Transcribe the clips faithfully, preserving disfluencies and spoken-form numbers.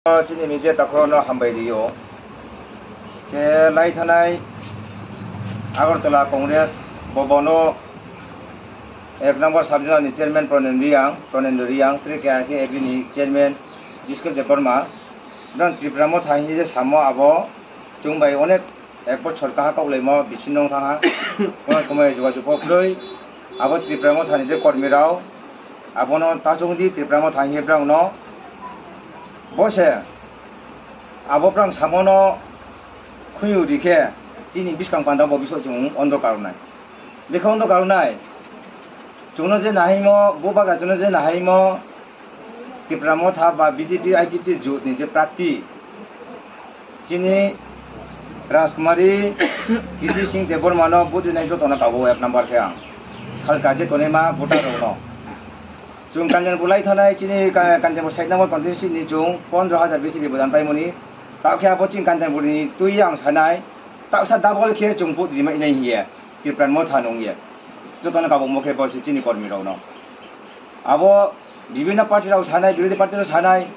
Chini media takhorokno hambai rio. Khe lai thanai Agartala Congress Bhavan o ek number sub zonal ni chairman Pranendra Reang, Pranendra Reang, tei khe khe A B ni chairman Jiskil Debbarma. Brang Tipra Motha hinwi je samo abo chwng bai onek ek bochor kaha kok laimo bisingo wng thangha. Kono komai jogajog bo kwrwi. Abo Tipra Motha ni je kormi rao, abono tachung di Tipra Motha hinwi brang no. Bo se abo brang samono khunju ri khe chini bwskang panda bo biso chwng ondo karwnai. Bikha ondo karwnai. Chwngno je nahaimo, bo bagra chwngno je nahaimo, Tipra Motha ba B J P I P T jut ni je prarthi, chini Rajkumari Kirti Singh Debbarma no vote rinai jotono kabo ek number khe ang. Salka je tonima voter rokno. Chwng Kanchanpur lai thanai chini Ka-, Kanchanpur side number constituency ni chwng pondro hajar bisi bebodan paimani. Tao khe abo chini Kanchanpur ni twi ang sanai. Tao sa double khe chwng vote rimai nai hiye. Tipra Motha nungye. Jotono kabukmo khe bo se chini kormi rokno. Abo bibhinno party rok sanai, birodhi party rok sanai,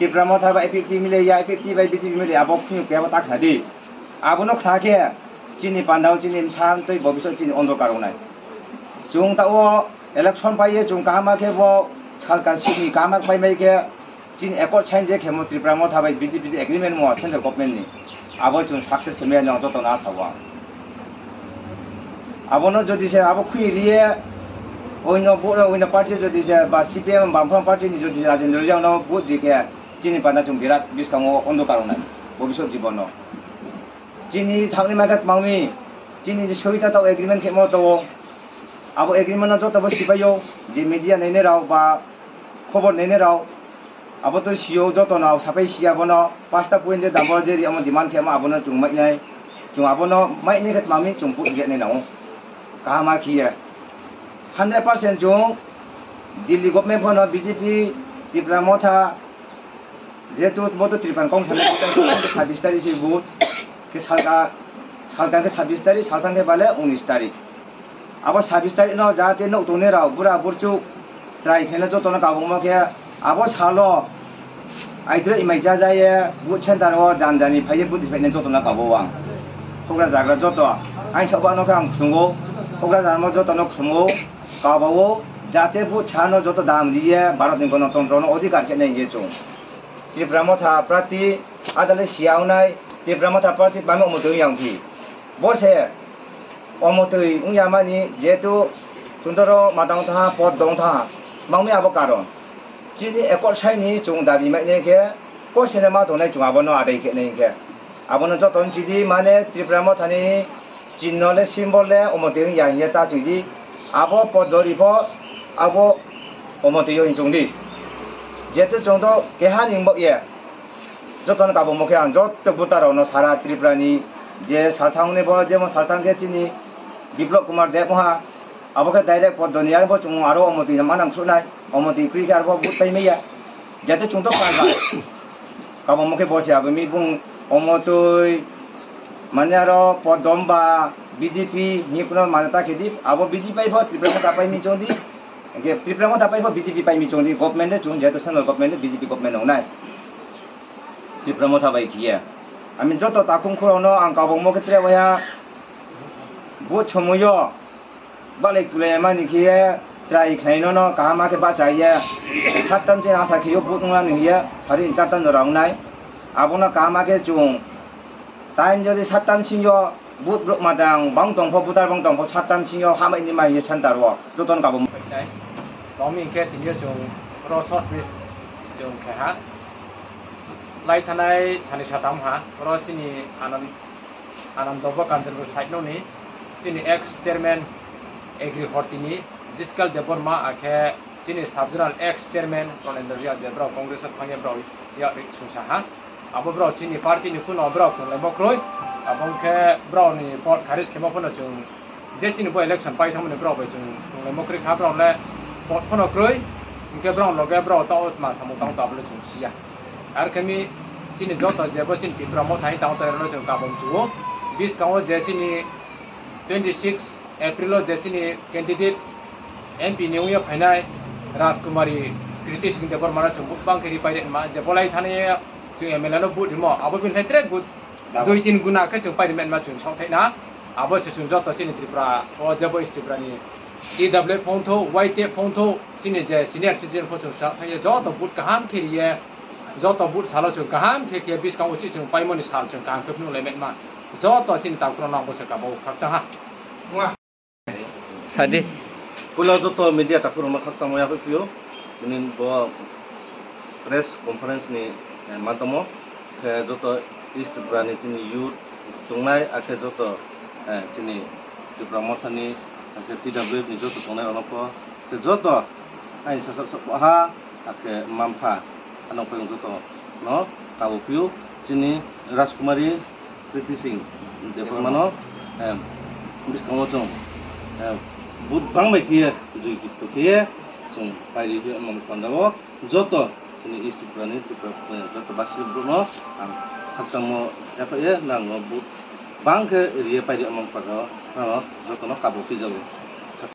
Tipra Motha bai I P F T mile ya, I P F T bai B J P mile ya, abo khunju kebo ta khna di. Abono khna khe chini pandao chini bwsa twi bobisot chini ondokar wngnai. Chwng ta o election paiye chwng kaham khe bo salka sini kaham pai mai khe Chini accord sign je khemo Tipra Motha bai B J P je agreement mo central government ni, abo chwng success khemya nang joto na sawa. Abono jodi se abo khwi riye, oino bo, oino party jodi se ba C P M Bamfront party ni jodi se Rajendra Reang no vote di khe chini panda chwng birat biskango ondokar wngnai bobisot jibono. Chini thangni mangkhat mangmi, chini je soita tao agreement khemo tao, abo agreement no joto bo sipaio, je media nainai rao ba khobor nainai rao, abo to sio joto no sapai sia bono pasta point je dambor je ri amo demand khe amo abono chwng mainai, chwng abono mainai khe mami chwng put je nai nao. Kaham a khiya. Hundred percent chwng Delhi government bono B J P Tipra Motha jehetu bo to Tripura Council sabis tari si vote. Khe salka, salka khe sabis tarik, salthang khe bale unis tarik. Abo sabis tarik no jahate nuk tongnai rao, bura burchuk, chwrai khaino jotono kabukma khe abo salo aidro imai jajaye, vote center o jani jani phaiye vote phainai jotono kabo ang. Hokra jagra joto, ang sabo ano khe ang khungo, hokra jagra jotono khungo, kabao, jahate vote sano joto dam riye, Bharat ni Ganatantro no odhikar khe nai ye chwng. Tipra Motha prarthi adale siya wngnai, Tipra Motha prarthi bami omo twi yang phi. Bo se omo twi wngya mani jehetu chwng toro matang tha, pod dong tha, mangmi abo karon. Chini accord sign ni chwng dabi mai nai khe, ko sene ma tongnai chwng abono adai khe nai khe. Abono joto wng chidi mane Tipra Motha ni Chinno le symbol le omo twi wngya hiya ta chwng di. Abo podori pho abo omo twi wng chwng di. Jehetu chwng to keha ni wng bak ye. Joto no kabukmo khe ang joto voter rok no sara Tripura ni je salthang ni bo jemon salthang khe chini Biplop Kumar Deb wngha. Abo khe direct podoni aro bo chwng aro omo twi manang khwlai. Omo twi kwrwi khe aro bo vote pai maya. Jehetu chwng to pal ba. Kabukmo khe bo se abo mi bung omo twi mane aro podom ba B J P ni kuno mane ta khe di abo B J P bai bo Tripura ta pai mi chong di. Hingke Tripura Motha bai bo B J P pai mi chong di government de chwng jehetu central government de B J P government wngnai. Tripura Motha bai khiye. Ami joto takhum khorokno ang kabukmo khe tre waiha vote somoyo. Balai tulai mani khe chwrai khlai no no kaham khe bachai ye. Sattan se asa khe yo but nang hiye. Sari sattan jora wngnai. Abono kaham khe chwng. Time jodi sattan sing yo but rok madang bang tong pho, butar bang tong pho, sattan sing yo hamai ni mai ye center o. Joton kabo. Tong mi khe tini yo chwng ro short brief chwng khe ha. Lai thanai sani satam ha. Ro chini Anand Anando bo Kanchanpur side no ni chini ex chairman Agri Horti ni Jiskal Debbarma akhe chini sub zonal ex chairman Pranendra Reang je brao Congress o thangya brao ya sungsa ha. Abo brao chini party ni kuno brao kunglai mokroi. Abo khe brao ni pot kharis khemo phano chwng je chini bo election pai thangmani brao bai chwng kunglai mokroi kha brao le pot phano kroi. Hingke brao loge brao tao ma samung tang tao le chwng siya. Ar khe mi chini joto jebo chini Tipra Motha hai tang tong rok chwng kabum chuo. Biskango je chini twenty six April o je chini candidate M P ni wngya phainai Rajkumari Kriti Singh Debbarma no chwng bwbang khe ripai ma je bolai thani Chwng M L A no vote rimo, abo bini hai tre gu-, dui tin guna khe chwng pairi manma chwng saohthaina. Abo se chwng joto chini Tripura o jebo East Tripura ni T W F phongtho, Y T F phongtho, chini je senior citizen pho chwng saohthaio, joto vote kaham khe riye, joto vote salo chwng kaham khe khe bwskango chwng paimoni sal chwng kaham khe phunuk lai manma. Joto chini takhuk rok no ang bo se kabo khakchang ha. Sadi. Puila joto media takhurokno khakchangma yaphaiphiyo. Tini bo press conference ni, eh, madhomo khe joto East Tripura ni chini youth tongnai, akhe joto, eh, chini Tipra Motha ni, akhe T W F ni joto tongnai rokno pho, khe joto aini sasak sasak ha, akhe mampha, ano phaiyung joto no kabo phiyo. Chini Rajkumari Kriti Singh Debbarma no, em, bwskango chwng, em, vote bang bai khe joi jukto khe chwng pairi khe omo panjabo joto chini East Tripura ni Tripura, eh, joto basi borok no ang khakchangmo yaphaio, nang no vote bang khe riye pairi omo panjabo, ano joto no kabo phijago.